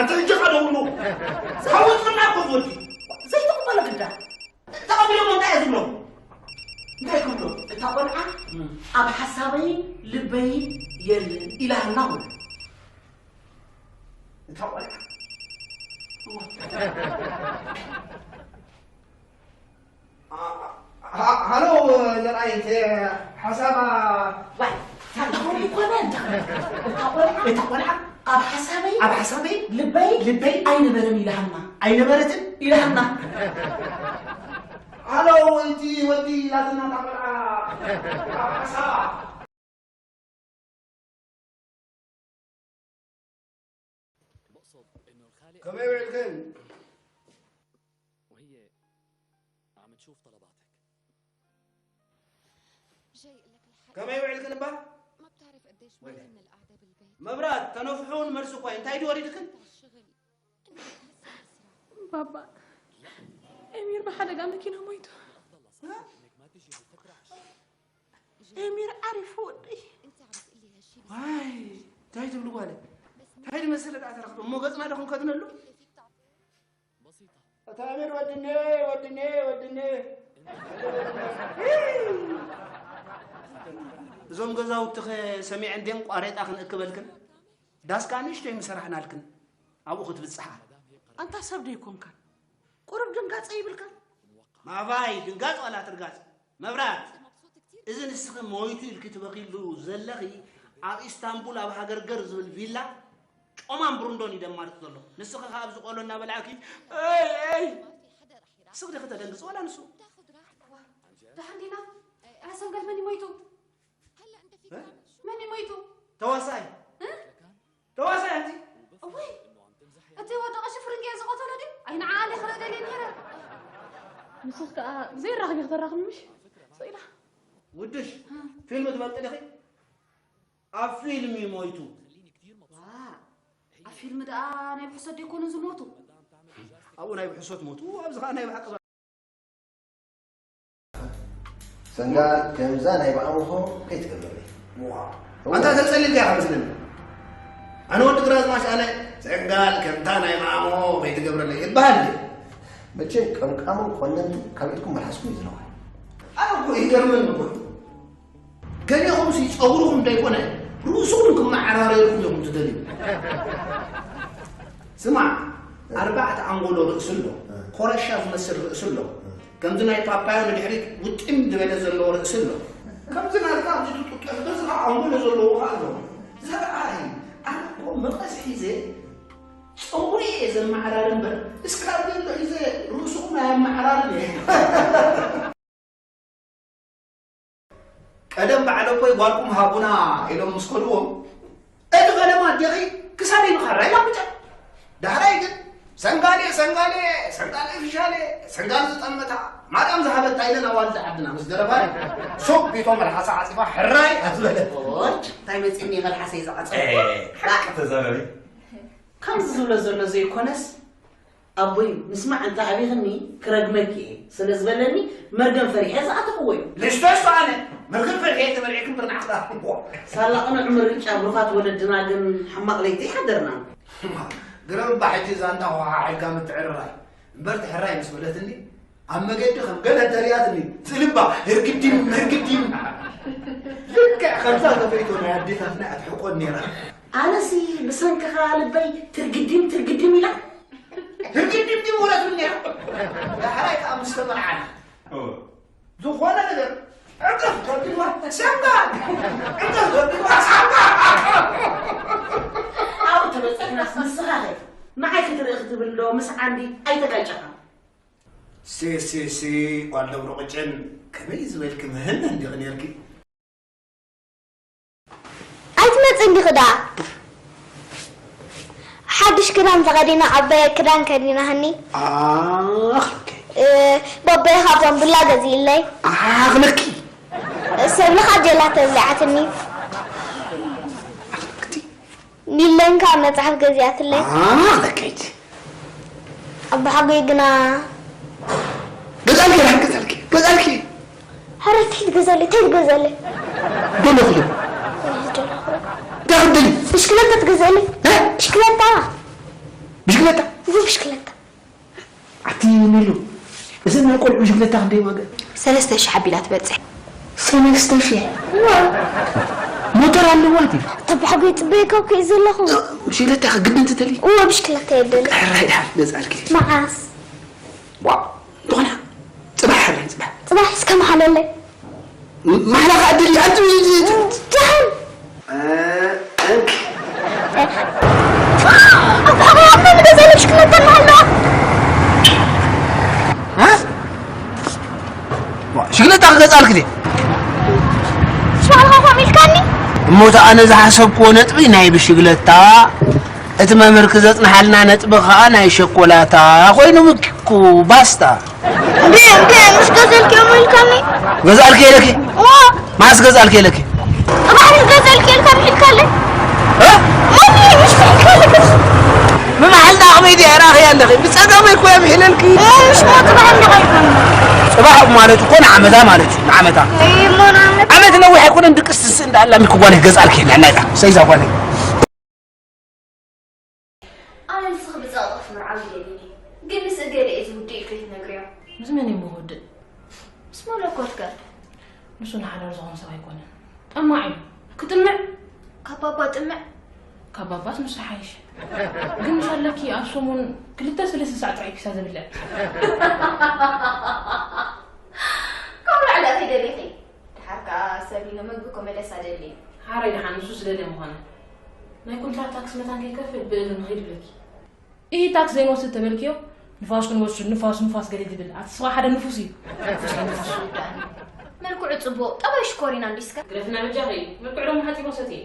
ኣንተ ሕጂ ኸደውሉ። ሓወፅና እኮ ዝወዲ። ዘይተቕበሎ ግዳ። ተቐቢሎም እንታይ እየ ዝብሎ? እንታይ ክብሎ? እታ ቆልዓ ኣብ ሓሳበይ ልበይ የለን ኢላሃና በሉ። እታ ቆልዓ። ሃ-፣ ሃ-፣ ሃሎ ዘርኣይ፣ እንተ ሓሳባ ዋይ፣ ታሪኹ ይኮነ እንተ እታ ቆልዓ፣ እታ ቆልዓ ኣብ ሓሳበይ፣ ኣብ ሓሳበይ፣ ልበይ፣ ልበይ ኣይነበረን ኢላሃና። ኣይነበረትን ኢላሃና። ሃሎ፣ እቲ ወዲ ኢላትና እታ ቆልዓ ኣብ ሓሳባ። ከመይ ውዒልክን? ከመይ ውዒልክን እባ? መብራት ተነፍሑ እውን መልሲ እኳ እዩ። እንታይ ድዩ ወሪድክን? ባባ፣ ኤሚር ብሓደጋ መኪና ሞይቱ። ኤሚር ዓሪፉ ወደይ። ዋይ፣ እንታይ ትብሉ ጓለ? እንታይ ዝመሰለ ደኣ ተረኽበ? እሞ ገጽና ዶ ክንከድነሉ? ኣታ ኣሚር ወድነ፣ ወድነ፣ ወድነ። እዞም ገዛውትኸ ሰሚዐን ድየን ቋሬጣ ክንእክበልክን? ዳስ ከኣ ንእሽተይ ምሰራሕናልክን ኣብኡ ክትብጽሓ። ኣንታ ሰብ ዶ ኣይኮንካን? ቁሩብ ድንጋጸ ይብልካን? ማባይ ድንጋጽ ዋላ ትርጋጽ? መብራት፣ እዚ ንስኺ ሞይቱ ኢልኪ ትበኽይሉ ዘለኺ ኣብ ኢስታንቡል ኣብ ሃገር ገር ዝብል ቪላ ጮማን ብሩንዶን እዩ ደማርጽ ዘሎ። ንስኺ ከኣ ኣብዚ ቆሎ እናበላዕኪ፣ "ኤይ፣ ኤይ!" ንስኺ ዲኺ ተደንግጽ ዋላ ንሱ? ደሓን ዲና? ኣነ ሰንገል መን እዩ ሞይቱ? እ? መን እዩ ሞይቱ? ተዋሳኣይ። እ? ተዋሳእቲ። እውይ! እቲ ወዲ ቀሺ ፍርንጌ ዝቐተሎ ድዩ? ኣይ ንዓ ኣነ ክርኢ ደልየ ነይረ። ንስኽ ከኣ ዘይራኸቢ ክተራኽቢ ምሽ? ስቕ ኢላ። ውድሽ፣ እ። ፊልም ትፈልጢ ዲኺ? ኣብ ፊልም እዩ ሞይቱ። ዋ፣ ኣብ ፊልም ደኣ ናይ ብሕሶት ደይኮኑ ዝሞቱ? ኣብኡ ናይ ብሕሶት ሞቱ፣ ኣብዚ ኸኣ ናይ ብሓቂ ሰንጋል ከምዛ ናይ ብኣምልኾ ከይትገብረለይ። ዋው። ኣንታ ተጸሊልካ ኢኻ መስለኒ። ኣነ ወዲ ግራዝማች ኣነ ሰንጋል ከምታ ናይ ብኣምልኾ ከይትገብረለይ ይበሃል ድዩ? መቸም ቀምቃምን ኮነንትን ካብ ኢድኩም መልሓስኩም እዩ ዝነውሕ። ኣነ እኮ ይገርመኒ እኮ እዩ። ገሊኹምሲ ጸጉርኹም እንተይኮነ ርእስኹም ክመዓራረየልኩም ኢኹም ትደልዩ። ስማዕ፣ ኣርባዕተ ኣንጎሎ ርእሲ ኣሎ፣ እ። ኮረሻ ዝመስል ርእሲ ኣሎ። እ። ከምዚ ናይ ፓፓዮ ንድሕሪት ውጥም ዝበለ ዘለዎ ርእሲ ኣሎ። ከምዚ ናትካ ኣብዚ ትጥጡሕ ገጽኻ ኣንጎሎ ዘለዎ ኸኣ ኣሎ። ዘርኣይ፣ ኣነ እኮ መቐስ ሒዘ ጸጉሪ እየ ዘመዓራሪ እምበር፣ እስካርቤሎ ሒዘ ርእስኹም ኣየመዓራርን እየ። ቀደም በዓል ኣቦይ ጓልኩም ሃቡና ኢሎም ምስ ከድዎም፣ እቲ ፈለማ ኣዴኺ ክሳደይ ንኻራ ኢላ ብጫ። ዳሕራይ ግን ሰንጋሌ፣ ሰንጋሌ፣ ሰንጋሌ ፊሻሌ፣ ሰንጋል ዝጠመታ ማርያም ዝሃበታ ኢለን ኣዋልድ ዓድና ምስ ደረፋ፣ ሱብ ቢቶ መልሓሳ ዓጺፋ ሕራይ ኣትበለት። ኦች፣ እንታይ መጺኒ መልሓሰይ ዝዓጸ? ኤ፣ ሓቂ ተዛረቢ። ከምዚ ዝብሎ ዘሎ ዘይኮነስ፣ ኣቦይ፣ ምስማዕ እንተ ኣቢኽኒ ክረግመኪ እየ ስለ ዝበለኒ፣ መርገም ፈሪሐ ዝኣተኽዎ እዩ። ልሽቶሽ ኣነ መርገም ፈሪሐ ተመርዒክን ብርናዕኽዳ። ሳላ ቅኑዕ ምርጫ ብሩኻት ወለድና ግን ሕማቕ ለይቲ ይሓደርና። ግረም እባ ሕጂ እዛ እንዳ ኳሓሒልካ ምትዕርራይ እምበር ትሕራይ ምስ በለትኒ፣ ኣብ መገዲ ከም ገለ እንተሪኣትኒ፣ ጽልባ ህርግዲም ህርግዲም። ልክዕ ከምዛ ተፈይቶ ናይ ኣዴታትና እያ ትሕቆን ነይራ። ኣነሲ ብሰንክኻ ልበይ ትርግዲም ትርግዲም ኢላ። ህርግዲም ዲም ውረትኒ ነይራ። ዳሕራይ ከኣ ምስ ተመርዓና። ኦ። ዝኾነ ነገር ዕቅፍ ተቢልዋ፣ ሰንጋል! ዕቅፍ ተቢልዋ፣ ሰንጋል! ኣብኡ ተበጺሕናስ ንስኻ ኸ ንዓይ ክትርኢ ክትብል ዶ ምስ ዓንዲ ኣይተጋጨኻን? ሲ፣ ሲ፣ ሲ፣ ጓል ደብረ ቅጭን፣ ከመይ ዝበልኪ ምህነን ዲኺ ኔርኪ? ኣይትመጽእን ዲኺ ደኣ? ሓድሽ ክዳን ተኸዲነ፣ ዓባይ ክዳን ከዲናህኒ። ኣኽለኪ። እ፣ ባባይ ካብቶም ቡላ ገዚእለይ። ኣኽለኪ። ሰብልኻ ጀላ ተብሊዓትኒ። ኣኽለክቲ። ኒለንካ መጽሓፍ ገዚኣትለይ። ኣኽለከይቲ። ኣባሓጎይ ግና ገዛልኪ፣ ገዛልኪ፣ ገዛልኪ። ኧረ እንታይ ትገዛለይ? እንታይ ትገዛለይ? ደለኹ። እንታይ ትደሊ? ብሽክለታ ትገዛለይ? እ? ብሽክለታ። ብሽክለታ? እዎ፣ ብሽክለታ። ኣቲ ሜሉ፣ እዘን ናይ ቆልዑ ብሽክለታ ክንደይ ዋጋ? ሰለስተ ሽሕ ኣቢላ ትበጽሕ። ሰለስተ ሽሕ? እዎ። ሞተር ኣለዋ ድዩ? ኣባሓጎይ፣ ጽበየካ እኮ እየ ዘለኹ። ብሽክለታ ኢኻ ግድን ትደሊ? እዎ፣ ብሽክለታ እየ ደሊ። ሕራይ ድሓር ገዝኣልኪ። መዓስ? ዋ፣ እንተኾነ ጽባሕ ሕራይ ጽባሕ። ጽባሕ እስከ መሓለለይ። ም-፣ ማሕላ ከኣ ደሊ፣ ኣንቲ ደሓን። እ፣ እንክ። እ? ዋ፣ ሽግለታ ክገዝኣልክ ድየ? ንስኻ ከምኡ ኢልካኒ? እሞ፣ እቲ ኣነ ዝሓሰብክዎ ነጥቢ ናይ ብሽግለታ፣ እቲ መምህርኪ ዘጽንሓልና ነጥቢ ከኣ ናይ ሸኮላታ ኮይኑ ምኪኩ፣ ባስታ። እንዴ፣ እንዴ፣ ምሽ ገዘልኪ እሞ ኢልካኒ? ገዛልኪ ኢለኪ? እዎ። ማስ ገዛልኪ ኢለኪ? ጽባሕ ምሽ ገዘልኪ ኢልካ ምሒልካለይ? እ? ማሚ፣ ምሽ ምሒልካለይ? ምማሕልና ኣቕመይ ድያ ራኺ ኣለኺ? ብጸጋመይ እኮ እየ ምሒለልኪ። እዎ፣ ምሽ እሞ ጽባሕ እንዲኻ ኢልካኒ? ጽባሕ ማለት እኮ ንዓመታ ማለት እዩ፣ ንዓመታ። እይ፣ እሞ ንዓመታ። ዓመት ነዊሕ ኣይኮነን፣ ድቅስ ትስእ እንዳኣላ ምኪ ጓለይ ገዛልኪ፣ ንዕናይታ፣ ሰይዛ ጓለይ። ኣነ ንስኺ ብጸቕጢ ክትምርዓዊ ይደልይኒ፣ ግን ምስ እገለ እየ ዝውድእ ኢልኪ ከይትነግርዮ። ምስ መን እየ ክውድእ? ምስ መለኮትከ? ንሱ ንሓዳር ዝኾን ሰብ ኣይኮነን። ጠማዕ እዩ። ክጥምዕ? ካብ ባባ ጥምዕ? ካብ ባባስ ምስ ዝሓይሽ። ግን ምስ ኣለኪ ኣብ ሰሙን ክልተ ሰለስተ ሳዕ ጥራይ ፒሳ ዘብልዕ። ካብ ላዕሊ ኣኺ ደሊኺ። ደሓር ከኣ ሰብ ኢሉ ምግቢ እኮ መለሳ ደሊ። ሓራይ ደሓን ንሱ ዝደልየ ምዃነ። ናይ ኮንትራት ታክስ መታን ከይከፍል ብእግሪ ንኺድ ይብለኪ። ኢሂ ታክስ ዘይንወስድ ተበልክዮ፣ ንፋስ ክንወስድ፣ ንፋስ፣ ንፋስ ገለ ድብል። ኣቲ ስኻ ሓደ ንፉስ እዩ። ንፉስ ንፉስ። መልክዑ ጽቡቕ፣ ጠባይ ሽኮሪና እንዲስከ። ግደፍና በጃኺ፣ መልክዑ ደሞ ሓጺቦ ሰትየ።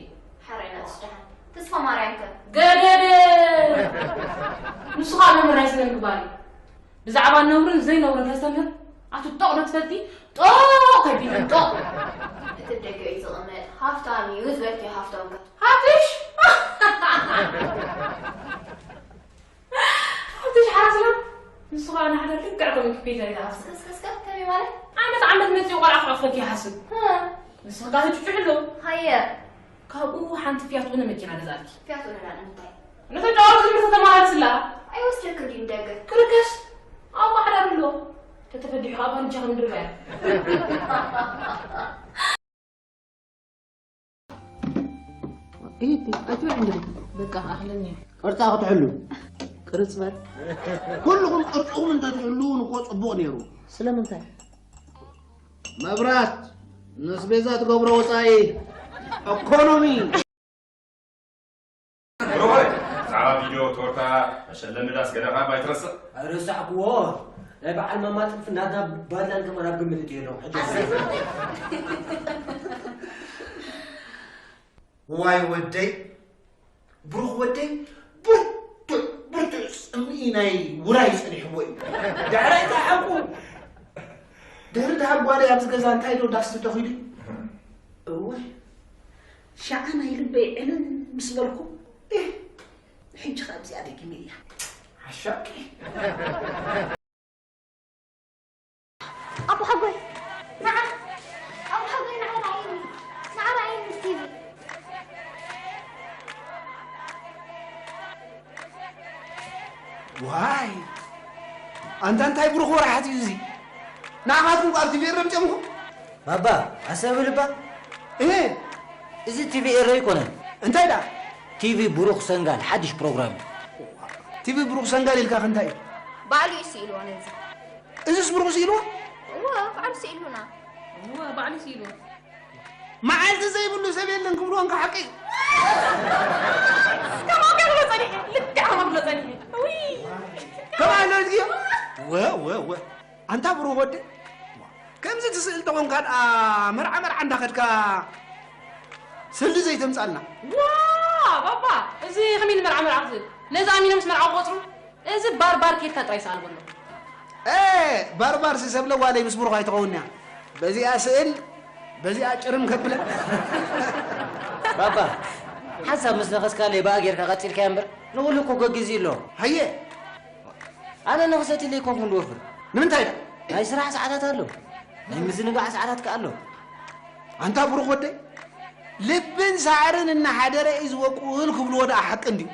ሓራይ ናትስ ደሓን። ተስፋ ማርያም ከ? ገደደ! ንሱ ኸኣ መምህር ናይ ስነ ምግባር እዩ። ብዛዕባ ነውርን ዘይነውርን ከስተምህር፣ ኣቲ ጦቕ ዶ ትፈልጢ? ጦቕ ከቢድ እዩ፣ ጦቕ! እቲ ደገ እዩ ዝቕመጥ፣ ሃፍታም እዩ ዝበልክዮ ሃፍቶም ከ? ሃብትሽ! ሃብትሽ ሓስላ! ንሱ ኸኣ ንሓደ ልክዕ ከምኡ ክፔተር እዩ ዝሓስብ። እስከ፣ እስከ፣ እስከ፣ ከመይ ማለት? ዓመት ዓመት መጺኡ ቆልዓ ክዕቕፈኪ ይሓስብ። እ። ንስኺ ከኣ ትጭጭሕሉ። ሃየ። ካብኡ ሓንቲ ፊያት ኡነ መኪና ገዛልኪ። ፊያት ኡነ ደኣ ንምንታይ? ንኽትጫወቱ ዝምርቶ ተመላለስላ። ኣይወስደክን ድዩ ንደገ? ክርከስ። ኣብኡ ሓዳር ኣሎ። ተተፈዲሑ ኣብ ኣንጃ ከም ድርባያ። ኢሂ፣ ኣትበል እንድሪ። በቃ፣ ኣኽለኒ። ቅርጻ ክትሕሉ። ቅርጽ በል። ኩልኹም ቅርጽኹም እንተትሕልዉ እኮ ጽቡቕ ነይሩ። ስለምንታይ? መብራት፣ ነስቤዛ ትገብሮ ወጻኢ፣ ኢኮኖሚ። ብሩኸይ፣ ብዛዕባ ቪድዮ፣ ቶርታ፣ መሸለሚ ዳስ ገለኻ እባ ኣይትረስዕ። ኣይረሳዕክዎ። ናይ በዓል ማማ ጥልፊ ናትና ባድላን ከማን ኣብ ግምት እትዮ ኣለኹ። ሕጂ ዋይ ወደይ፣ ብሩኽ ወደይ፣ ብርቱዕ፣ ብርቱዕ ጽምኢ ናይ ውራይ ጸኒሕዎ እዩ። ዳሕራይ እታ ሓቁ፣ ድሕሪ ደሃብ ጓለይ ኣብዚ ገዛ እንታይ ዶ ዳስ ተተኺሉ? እወ፣ ሸዓ ናይ ልበይ ዕልል ምስ በልኩ፣ እህ፣ ሕጂ ኸኣ ኣብዚኣ ደጊመ እያ። ሓሻቂ። ኣቦሓጎይ፣ ንዓ፣ ኣቦሓጎይ፣ ንዓ ርኣየኒ፣ ንዓ ርኣየኒ ቲቪ። ዋይ፣ ኣንታ እንታይ ብሩኽ ወራሓት እዩ እዚ? ንዓኻትኩም ኣብ ቲቪ ኤረ ኣምጺኦምኩም? ባባ፣ ኣሰብ ልባ? እህ። እዚ ቲቪ ኤረ ኣይኮነን። እንታይ ደኣ? ቲቪ ብሩኽ ሰንጋል፣ ሓድሽ ፕሮግራም እዩ። ቲቪ ብሩኽ ሰንጋል ኢልካ እንታይ እዩ? ባዕሉ እዩ ስኢልዎ ነዚ። እዚስ ብሩኽ ስኢልዎ? እወ፣ ባዕሉ ስኢሉና። እወ፣ ባዕሉ ስኢልዎ። መዓልቲ ዘይብሉ ሰብ የለን ክብልዎ እንካ ሓቂ። ከምኡ ገይሩ ጸኒሐ፣ ልክዕ ከምኡ ገይሩ ጸኒሐ። ውይ። ከምኡ ኣሎ እዝግዮ? ወ፣ ወ፣ ወ። ኣንታ ብሩኽ ወደይ፣ ከምዚ ትስእል ተኾንካ ደኣ መርዓ መርዓ እንዳኸድካ ስልዲ ዘይተምጻልና። ዋ፣ ባባ፣ እዚ ከመይ ንመርዓ መርዓ ክትብል? ነዚ ኣሚነ ምስ መርዓ ክቆጽሩ? እዚ ባርባር ኬድካ ጥራይ ሰኣል በሎ። ኤ፣ ባርባር ሲ ሰብ ለዋለይ ምስ ብሩኽ ኣይትኸውን እያ። በዚኣ ስእል፣ በዚኣ ጭርም ከብለን። ባባ፣ ሓንሳብ ምስ ነኸስካለይ ብኣ ጌርካ ቀጺልካዮ እምበር፣ ንኹሉ እኮ ገጊዙ ኣሎ። ሃየ። ኣነ ነኽሰትለይ ኮንኩ እንድወፍር። ንምንታይ ደኣ? ናይ ስራሕ ሰዓታት ኣሎ። ናይ ምዝንጋዕ ሰዓታት ከኣ ኣሎ። ኣንታ ብሩኽ ወደይ፣ ልብን ሳዕርን እናሓደረ እዩ ዝበቁል ክብልዎ ደኣ ሓቂ እንድዩ?